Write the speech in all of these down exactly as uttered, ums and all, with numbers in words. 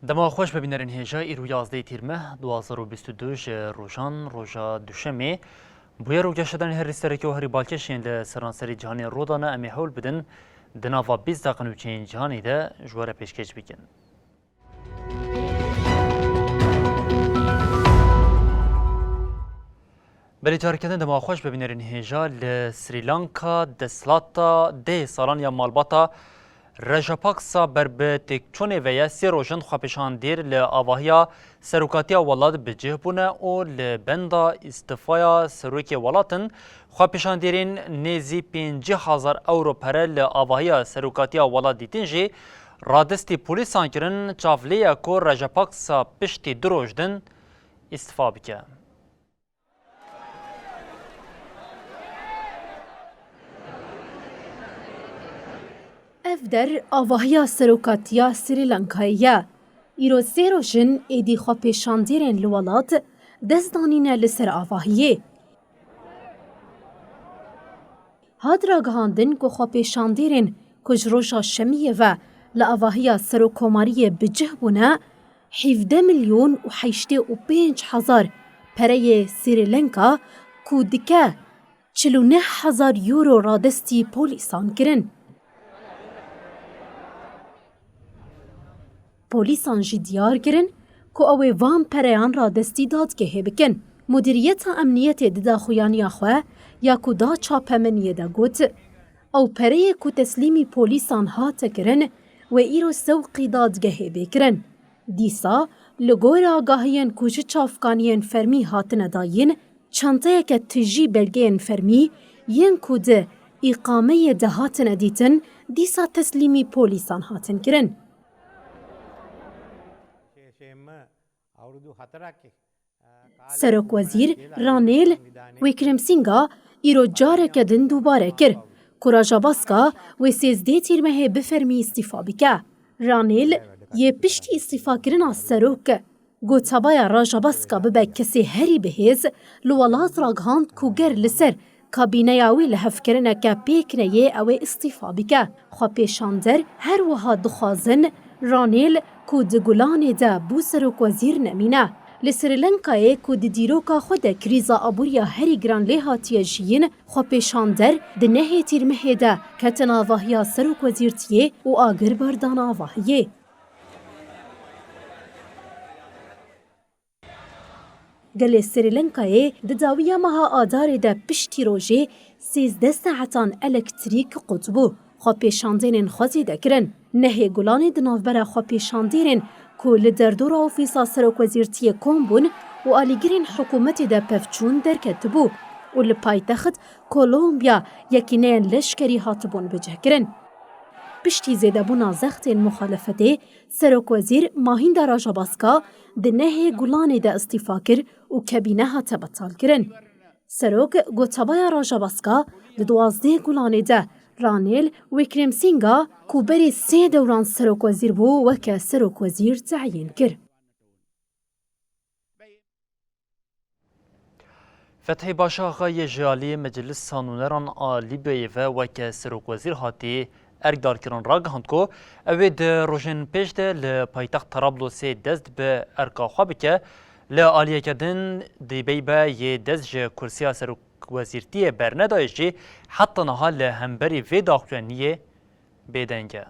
Dema xweş be bînerên hêja, îro yazdeh Tîrmeh du hezar û bîst û du ji rojan roja Duşemê. Bûyer û geşedanên herî sereke û herî balkêş yên li seranserî cîhanê rû dane, em ê hewl bidin di nava bîst deqe nûçeyên cîhanê de ji we re pêşkêş bikin. Belê, careke din dema xweş be bînerên hêja. Li Srî Lanka desthilata deh salan ya malbata Rajapaksa ber bi têkçûnê ve ye. Sê roj in xwepêşandêr li avahiya serokatiya welat bi cih bûne û li benda îstifaya serokê welat in. Xwepêşandêrên nêzî pêncî hezar ewro pere li avahiya serokatiya welat dîtin jî radestî polîsan kirin. Çav lê ye ku Rajapaksa piştî du roj din îstifa bike. Ev der avahiya serokatiya Srî Lankayê ye. Îro sê roj in êdî xwepêşandêrên li welat dest danîne li ser avahiyê. Hat ragihandin ku xwepêşandêrên ku ji roja şemiyê ve li avahiya serokkomariyê bi cih bûne, hevdeh milyon û heştê û pênc hezar pereyê Srî Lanka ku dike çil û neh hezar euro radestî polîsan kirin. Polîsan jî diyar kirin ku ew ê van pereyan radestî dadgehê bikin. Mudîriyeta Emniyetê di daxuyaniya xwe ya ku da çapemeniyê de got, ew pereyê ku teslîmî polîsan hate kirin, wê îro sewqî dadgehê bê kirin. Dîsa, li gor agahiyên ku ji çavkaniyên fermî hatine dayîn, çanteyeke tijî belgeyên fermî yên ku di îqameyê de hatine dîtin, dîsa teslîmî polîsan hatin kirin. Serokwezîr Ranîl Wîkremsînga îro careke din dubare kir ku Rajabaska wê sêzdeh Tîrmehê bi fermî îstîfa bike. Ranîl yê piştî îstîfakirina serok gotabaya Rajabaska bibe kesê herî bihêz, li welat ragihand ku ger li ser kabîneya wî lihevkirineke pêk neyê, ew ê îstîfa bike. Xwepêşander her wiha dixwazin Ranîl ku di Gulanê de bû serokwezîr nemîne. Li Srî Lankayê ku di dîroka xwe de krîza aboriya herî giran lê hatiye jiyîn, xwepêşander di nehê Tîrmehê de ketin avahiya serokwezîrtiyê û agir berdana avahiyê. Gelê Srî Lankayê di dawiya meha Adarê de piştî rojê sêzdeh saetan elektrîk qut bû. Xwepêşandênên xwe zêde kirin. Nehê Gulanê di navbera xwepêşandêrên ku li derdora ofîsa serokwezîrtiyê kom bûn û alîgirên hikûmetê de pevçûn derketibû û li paytext Kolombiya yekîneyên leşkerî hatibûn bicihkirin. Piştî zêdebûna zextên muxalefetê, Serokwezîr Mahinda Rajabaska di nehê Gulanê de îstîfa kir û kabîne hate betalkirin. Serok gotabaya Rajabaska di duwazdeh Gulanê de Ranîl Wîkremsînga ku berî sê dewran serokwezîr bû, weke serokwezîr teyîn kir. Fethî Başaxa yê ji alî Meclisa Nûneran a Lîbyayê ve weke serokwezîr hatî erkdarkirin ragihand ku ew ê di rojên pêş de li paytext Tarablosê dest bi erka xwe bike. Li aliyeke din dê beybe yê dest ji kursiya serokwezîrtiyê bernedayê jî heta niha li hemberî vê daxuyaniyê bêdeng e.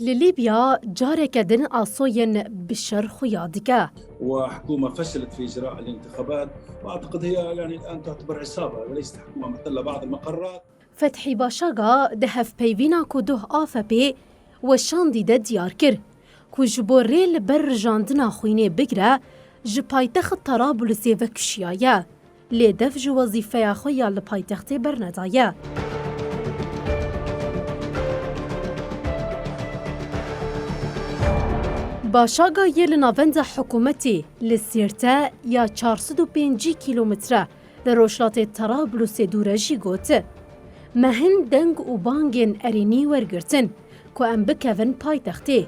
Li Lîbya careke din asoyên bi şer xuya dike. وحكومة فشلت في إجراء الانتخابات، وأعتقد هي يعني الآن تعتبر عصابة وليست حكومة محتلة بعض المقرات. Fethî Başaga di hevpeyvîna ku doh A F P'ê weşandî de diyar kir ku ji bo rê li ber rijandina xwînê bigire, ji paytext Tarablusê vekişiyaye. Lê dev ji wezîfeya xwe ya li paytextê bernedaye. Başaga yê li navenda hikûmetê li Sîrte ya çar sed û pêncî kîlometre li rojhilatê Tarablusê dûr e jî got, me hin deng û bangên erênî wergirtin ku em bikevin paytextê.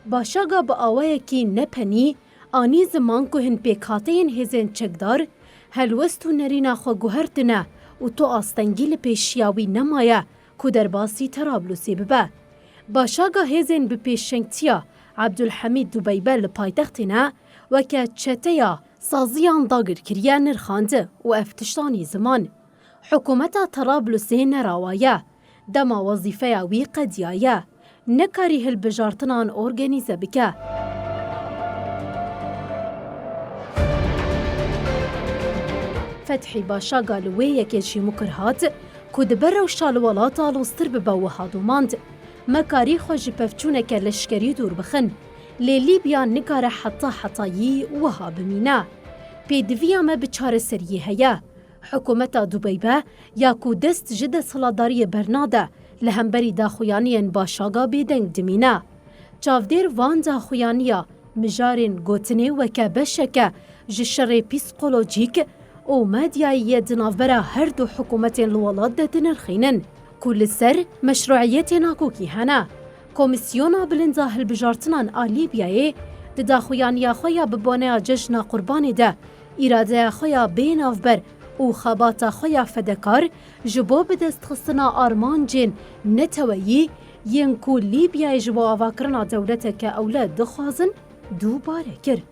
Başaga bi awayekî nepenî anî ziman ku hin pêkhateyên hêzên çekdar helwest û nerîna xwe guhertine û tu astengî li pêşiya wî nemaye ku derbasî Tarablusê bibe. Başaga hêzên bi pêşengtiya Abdulhamîd Dubeybe li paytextê ne weke çeteya saziyan dagirkirî ye nirxand û ev tişt anî ziman. Hikûmeta Tarablusê nerawa ye. Dema wezîfeya wî qediyaye. Nekarî hilbijartinan organîze bike. Fethî Başaga li wê yekê jî mukir hat ku di ber rewşa li welat aloztir bibe wiha domand. Me karî xwe ji pevçûneke leşkerî dûr bixin. Lê Lîbya nikare heta hetayî wiha bimîne. Pêdiviya me bi çareseriyê heye. Hikûmeta Dubeybe ya ku dest ji desthilatdariyê bernade, li hemberî daxuyaniyên Başaga bêdeng dimîne. Çavdêr van daxuyaniya mijarên gotinê weke beşeke ji şerê psîkolojîk û medyayî yê di navbera her du hikûmetên li welat de dinirxînin ku li ser meşruiyetê nakokî hene. Komîsyona Bilind a Hilbijartinan a Lîbyayê di daxuyaniya xwe ya bi boneya Cejna Qurbanê de îradeya xwe ya bê navber û xebata xwe ya fedekar ji bo bidestxistina armancên neteweyî yên ku Lîbyayê ji bo avakirina dewleteke ewle dixwazin, dubare kir.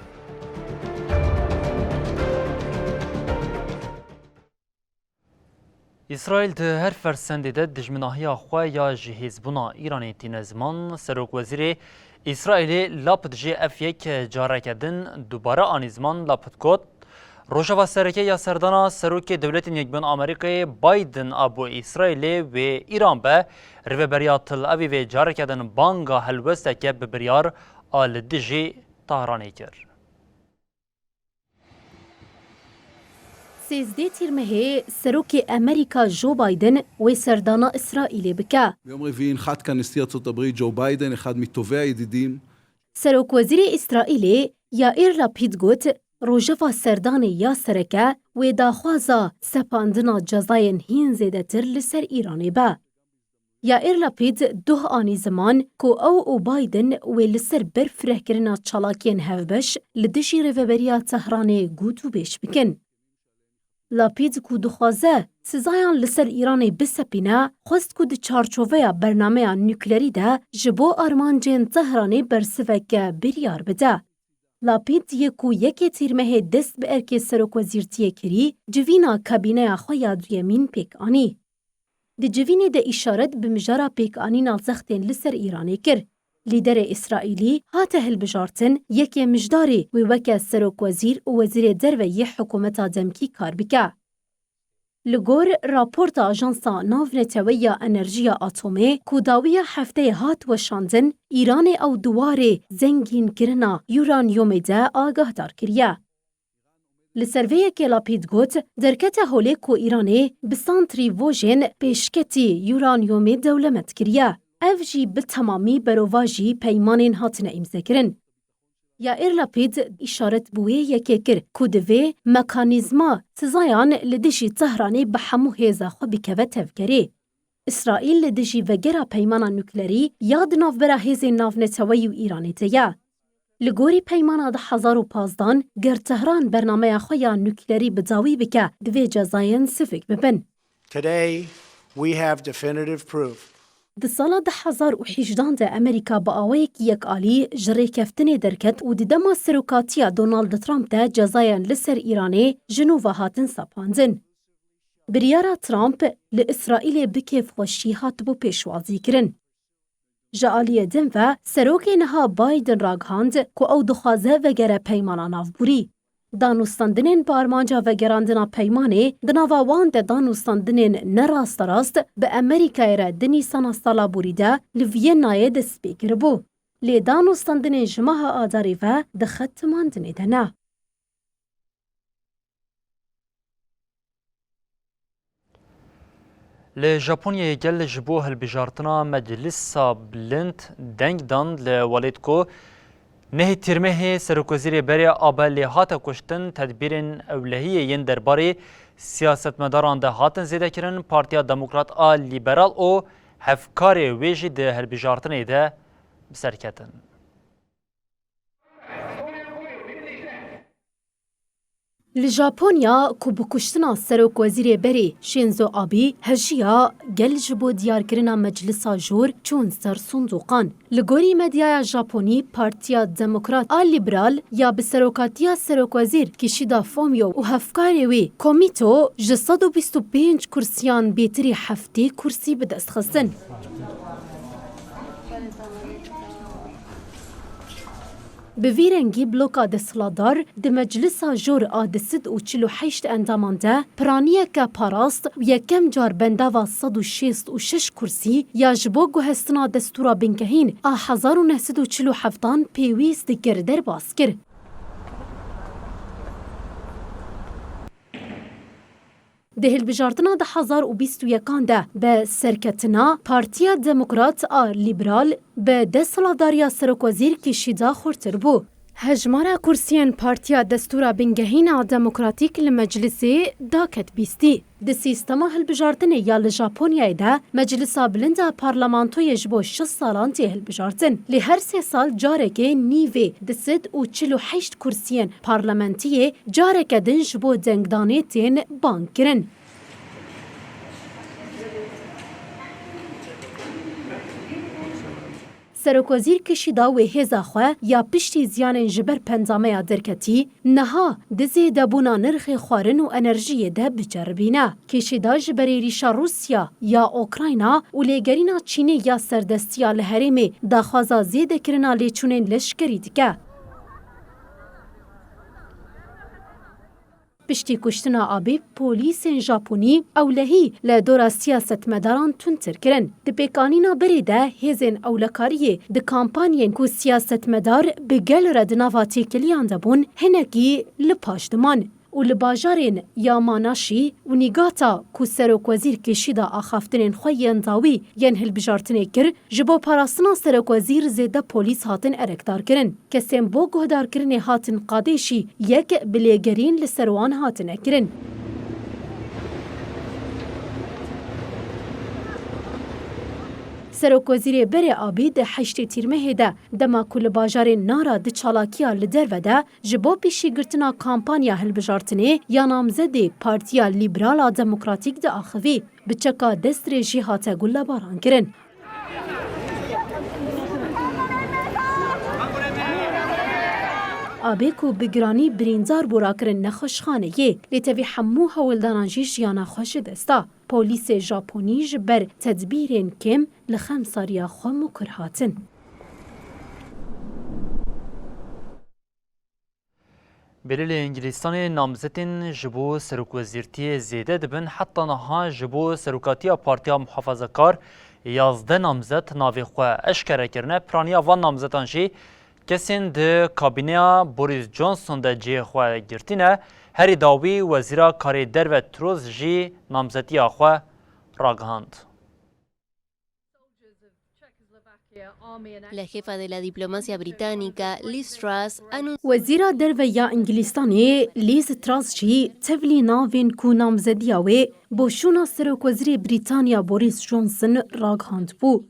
Îsraîl di her fersendê de dijminahiya xwe ya ji hêzbûna Îranê tîne ziman. Serokwezîrê Îsraîlê Lapid jî ev yek careke din dubare anî ziman. Lapid got, Rojeva sereke ya serdana Serokê Dewletên Yekbûn Amerîkayê Biden a bo Îsraîlê wê Îran be, rêveberiya Tel Avîvê careke din banga helwesteke bi biryar a li dijî Tehranê kir. Sêzdeh Tîrmehê Serokê Amerîka Joe Biden wê serdana Îsraîlê bike. ביום רביעי ינחת כאן נשיא ארצות הברית ג'ו ביידן, אחד מטובי הידידים. Serokwezîrê Îsraîlê Yair Lapid got, rojeva serdanê ya sereke wê daxwaza sepandina cezayên hîn zêdetir li ser Îranê be. Yair Lapid doh anî ziman ku ew û Biden wê li ser berfirehkirina çalakiyên hevbeş li dijî rêveberiya Tehranê gotûbêj bikin. Lapid ku dixwaze sizayan li ser Îranê bisepîne, xwest ku di çarçoveya bernameya nuklerî de ji bo armancên Tehranê bersiveke biryar bide. Lapid yê ku yekê Tîrmehê dest bi erkê serokwezîrtiyê kirî, civîna kabîneya xwe ya duyemîn pêk anî. Di civînê de îşaret bi mijara pêkanîna zextên li ser Îranê kir. Lîderê Îsraîlî hate hilbijartin, yekê mijdarî wê weke serokwezîr û wezîrê derve yê hikûmeta demkî kar bike. Li gor raporta Ajansa Navneteweyî ya Enerjiya Atomê ku dawiya hefteyê hat weşandin, Îranê ew di warê zengînkirina uranyumê de agahdar kiriye. Li ser vê yekê Lapîd got, derkete holê ku Îranê bi santrîfojên pêşketî uranyumê dewlemend kiriye. Ev jî bi temamî berovajî peymanên hatine îmzekirin. Yair Lapîd îşaret bi wê yekê kir ku divê mekanîzma sizayan li dijî Tehranê bi hemû hêza xwe bikeve tevgerê. Îsraîl li dijî vegera peymana nuklerî ya di navbera hêzên navneteweyî û Îranê de ye. Li gorî peymana du hezar û pazdan, ger Tehran bernameya xwe ya nuklerî bi dawî bike, divê cezayên sivik bibin. Today, we have definitive proof. Di sala du hezar û hejdan de Amerîka bi awayekî yekalî ji rêkeftinê derket û di dema serokatiya Donald Trump de cezayên li ser Îranê ji nû ve hatin sepandin. Biryara Trump li Îsraîlê bi kêfxweşî hatibû pêşwazîkirin. Ji aliyê din ve, serokê niha Biden ragihand ku ew dixwaze vegere peymana navborî. Danûstandinên bi armanca vegerandina peymanê di nava wan de danûstandinên ne rasterast bi Amerîkayê re di Nîsana sala borî de li Vîyennayê dest pê kiribû. Lê danûstandinên ji meha Adarê ve di xetimandinê de ne. Li Japonyayê gel ji bo hilbijartina Meclisa Bilind deng dan li welêt ku nehê Tîrmehê serokwezîrê berê Abe lê hate kuştin, tedbîrên ewlehiyê yên derbarê siyasetmedaran de hatin zêdekirin, Partiya Demokrat a Lîberal û hevkarê wê jî di hilbijartinê de bi ser ketin. Li Japonya ku bi kuştina serokwezîrê berê Shinzo Abe hejiya, gel ji bo diyarkirina meclisa jor çûn ser sindoqan. Li gorî medyaya Japonî, Partiya Demokrat a Lîberal ya bi serokatiya serokwezîr Kishida Fumio û hevkarê wî Komito ji sed û bîst û pênc kursiyan bêtirî heftê kursî bi dest xistin. Bi vî rengî bloka desthilatdar di meclisa jor a di sed û çil û heşt endaman de piraniyeke parast û yekem car bendava sed û şêst û şeş kursî ya ji bo guhestina destûra bingehîn a hezar û neh sed û çil û heftan pêwîst dikir derbas kir. Di hilbijartina du hezar û bîst û yekan de bi serketina Partiya Demokrat a Lîberal bi desthilatdariya serokwezîr Kîşîda xurtir bû. Hejmara kursiyên Partiya Destûra Bingehîn a Demokratîk li Meclisê daket bîstî. Di sîstema hilbijartinê ya li Japonyayê de Meclisa Bilind a Parlamentoyê ji bo şeş salan tê hilbijartin. Lê her sê sal carekê nîvê di sed û çil û heşt kursiyên parlamentiyê careke din ji bo dengdanê tên bang kirin. Serokwezîr Kişîda wê hêza xwe ya piştî ziyanên ji ber pencameya derketî, niha di zêdebûna nirxê xwarin û enerjiyê de biceribîne. Kişîda ji berê rîşa Rûsya ya Ukrayna û lêgerîna Çînê ya serdestiya li herêmê daxwaza zêdekirina lêçûnên leşkerî dike. Piştî kuştina Abê, polîsên Japonî ewlehî li dora siyasetmedaran tundtir kirin. Di pêkanîna berê de hêzên ewlekariyê di kampanyên ku siyasetmedar bi gel re di nava têkiliyan de bûn, hinekî li paş diman û li bajarên Yamanaşî û Nîgata ku Serokwezîr Kîşîda axaftinên xwe yên dawî yên hilbijartinê kir, ji bo parastina serokwezîr zêde polîs hatin erekdar kirin. Kesên bo guhdarkirinê hatin qadê jî yek bi lêgerîn li ser wan hatine kirin. Serokwezîrê berê Abî di heştê Tîrmehê de dema ku li bajarê Nara di çalakiya li derve de ji bo pêşîgirtina kampanya hilbijartinê ya namzedê Partiya Lîberal a Demokratîk diaxivî, bi çeka destrê jî hate gullebaran kirin. Abê ku bi giranî birîndar bû rakirin nexweşxaneyê, lê tevî hemû hewldanan jî jiyana xwe ji dest da. Polîsê Japonî ji ber tedbîrên kêm li xemsariya xwe mukir hatin. Belê li Îngilîstanê namzetên ji bo serokwezîrtiyê zêde dibin, heta niha ji bo serokatiya Partiya Muhafazakar yazdeh namzet navê xwe eşkere kirine. Piraniya van namzetan jî kesên di kabîneya Boris Johnson de cihê xwe girtîne. Herî dawî Wezîra Karê Derve Truss jî namzetiya xwe ragihand. La jefa de la diplomacia británica, Liz Truss, anunció. Wezîra Derve ya Îngilîstanê Liz Truss jî tevlî navên ku namzediya wê bo şûna serokwezîrê Brîtanya Boris Johnson ragihand bû.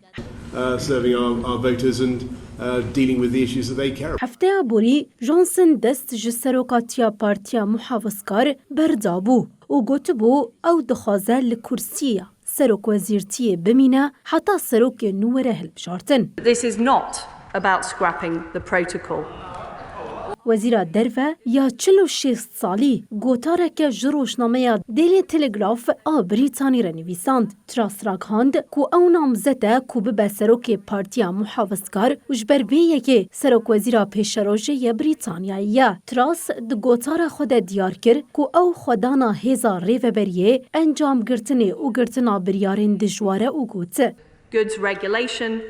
Uh, serving our, our voters and, uh, dealing with the issues that they care about. Hefteya borî Johnson dest ji serokatiya Partiya Muhafizkar berdabû û gotibû ew dixwaze li kursiya serokwezîrtiyê bimîne heta serokê nû were hilbijartin. This is not about scrapping the protocol. Wezîra Derve ya çil û şêst salî gotareke ji rojnameya Daily Telegraph a Brîtanî re nivîsand. Truss ragihand ku ew namzet e ku bibe serokê Partiya Muhafizkar û ji ber vê yekê serokwezîra pêşerojê yê Brîtanyayê ye. Truss di gotara xwe de diyar kir ku ew xwedana hêza rêveberiyê, encamgirtinê û girtina biryarên dijwar e û got, Goods regulation,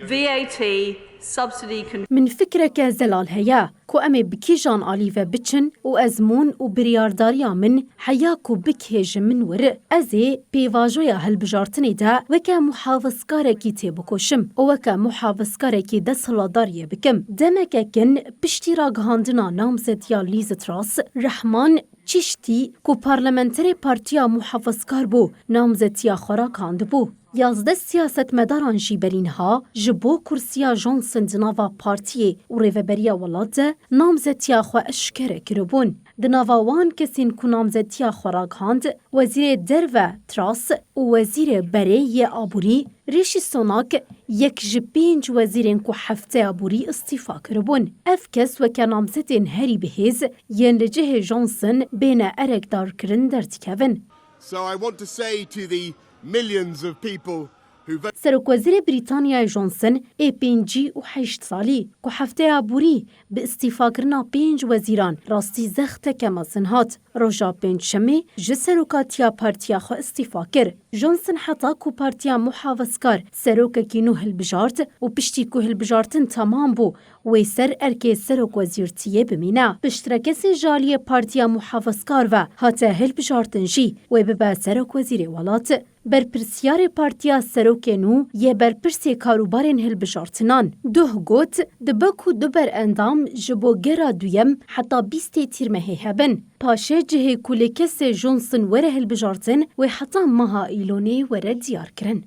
V A T, subsidy con- Min fikreke zelal heye. ku em ê bi kîjan alî ve biçin û ezmûn û biryardariya min heya ku bikihêjim min wir, ez ê pêvajoya hilbijartinê de weke muhafizkarekî têbikoşim û weke muhafizkarekî desthilatdariyê bikim. Demeke kin piştî ragihandina namzetiya Liz Truss, Rehman Çiştî ku parlamenterê Partiya Muhafazkar bû, namzetiya xwe ragihandibû. Yazdeh siyasetmedaran jî berî niha ji bo kursiya Johnson di nava partiyê û rêveberiya welat de namzetiya xwe eşkere kiribûn. Di nava wan kesên ku namzetiya xwe ragihand, Wezîrê Derve Truss û Wezîrê Berê yê Aborî Rishi Sunak yek ji pênc wezîrên ku hefteya borî îstîfa kiribûn. Ev kes weke namzetên herî bihêz yên li cihê Johnson bêne erekdarkirin derdikevin. So I want to say to the millions of people who vote Serokwezîrê Brîtanyayê Johnson ê pêncî û heşt salî ku hefteya borî bi îstîfakirina pênc wezîran rastî zexteke mezin hat. Roja Pêncşemê ji serokatiya partiya xwe îstîfa kir. Johnson heta ku Partiya Muhafazkar serokekî nû hilbijart û piştî ku hilbijartin temam bû, wê ser erkê serokwezîrtiyê bimîne. Piştre kesê ji aliyê Partiya Muhafazkar ve hate hilbijartin jî wê bibe serokwezîrê welat. Berpirsiyarê Partiya Serokê Nû yê berpirsê karûbarên hilbijartinan, Duh, got, dibe ku du berendam ji bo gera duyem heta bîstê Tîrmehê hebin. Paşê cihê ku li kesê Johnson were hilbijartin, wê heta meha Îlonê were diyarkirin.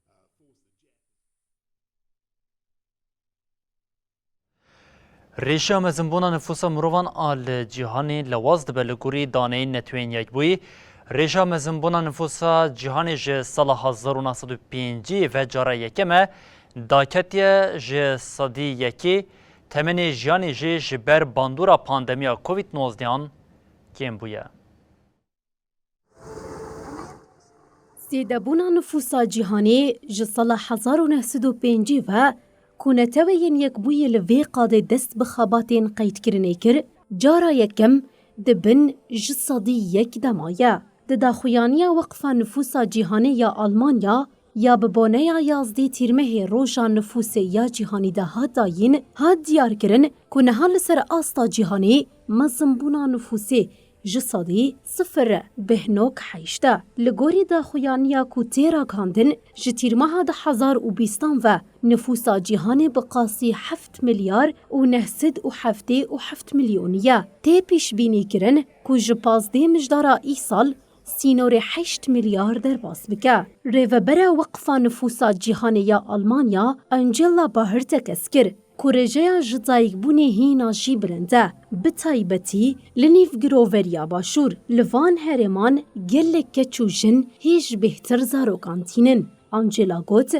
Rêjeya mezinbûna nifûsa mirovan a li cîhanê lewaz dibe li gorî daneyên Neteweyên Yekbûyî. Rêjeya mezinbûna nifûsa cîhanê ji sala hezar û neh sed û pêncî ve cara yekem e, daketiye ji sedî yekê, temenê jiyanê jî ji ber bandora pandemiya Covid nozdehan kêm bûye. Zêdebûna nifûsa cîhanê ji sala hezar û neh sed û pêncî ve ku Neteweyên Yekbûyî li vê qadê dest bi xebatên qeydkirinê kir, cara yekem di bin ji sedî yek de maye. Di daxuyaniya Weqfa Nifûsa Cîhanê ya Almanya ya bi boneya yazdê Tîrmehê Roja Nifûsê ya Cîhanî de hat dayîn, hat diyarkirin ku niha li ser asta cîhanê mezinbûna nifûsê ji sedî sifir bêhnok heşt e. Li gorî daxuyaniya ku tê ragihandin, ji tîrmeha du hezar û bîstan ve nifûsa cîhanê bi qasî heft milyar û neh sed û heftê û heft milyonî ye. Tê pîşbînîkirin ku ji pazdeh mijdara îsal sînorê heşt milyar derbas bike. Rêvebera Weqfa Nifûsa Cîhanê ya Almanya, Angela Bahr tekez kir ku rêjeya ji dayikbûnê hîna jî bilind e, bi taybetî li nîv giroveriya Başûr. Li van herêman gelek keç û jin hêj bêhtir zarokan tînin. Angela got,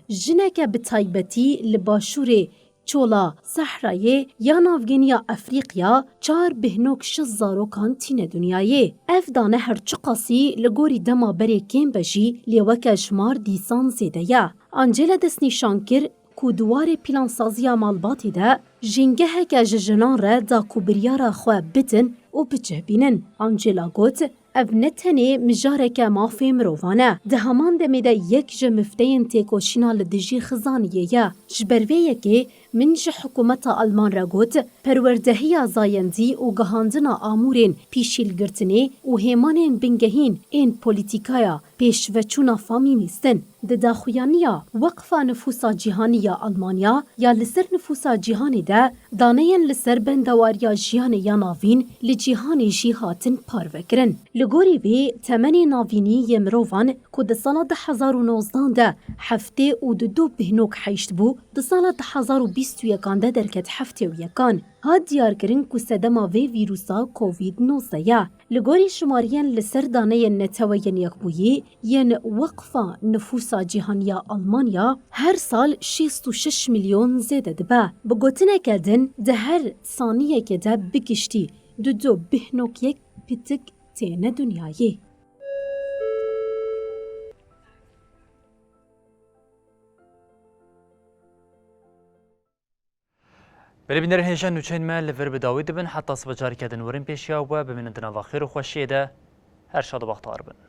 jineke bi taybetî li Başûrê Çola Sehrayê ya Navgîniya Efrîqya çar bêhnok şeş zarokan tîne dinyayê. Ev dane her çiqasî li gorî dema berê kêm be jî, lê weke jimar dîsan zêde ye. Angela destnîşan kir ku di warê plansaziya malbatê de jîngeheke ji jinan re da ku biryara xwe bidin û bicih bînin. Angela got, Ev ne tenê mijareke mafê mirovan e. Di heman demê de yek ji mifteyên têkoşîna li dijî xizaniyê ye. Ji ber vê yekê min ji hikûmeta Alman re got, perwerdehiya zayendî û gihandina amûrên pîşîlgirtinê û hêmanên bingehîn ên polîtîkaya pêşveçûna famînîst in. Di daxuyaniya Weqfa Nifûsa Cîhanî ya Almanya ya li ser nifûsa cîhanê de, daneyên li ser bendewariya jiyanê ya navîn li cîhanê jî hatin parvekirin. Li gorî vê, temenê navînî yê mirovan ku di sala du hezar û nozdan de heftê û du bêhnok heşt bû, di sala du hezar û bîst û yekan de derket heftê û yekan. Hat diyarkirin ku sedema vê vîrusa Covid nozdeh ye. Li gorî jimariyên li ser daneyên Neteweyên Yekbûyî yên Weqfa Nifûsa Cîhanî ya Almanya her sal şêst û şeş milyon zêde dibe. Bi gotineke din, di her saniyekê de bi giştî du du bêhnok yek pitik têne dinyayê. Belê bînerên hêja, nûçeyên me li vir bi dawî dibin. Heta sibe careke din werin pêşiya we, bimînin di nava xêr û xweşiyê de. Her şad û bextewar bin.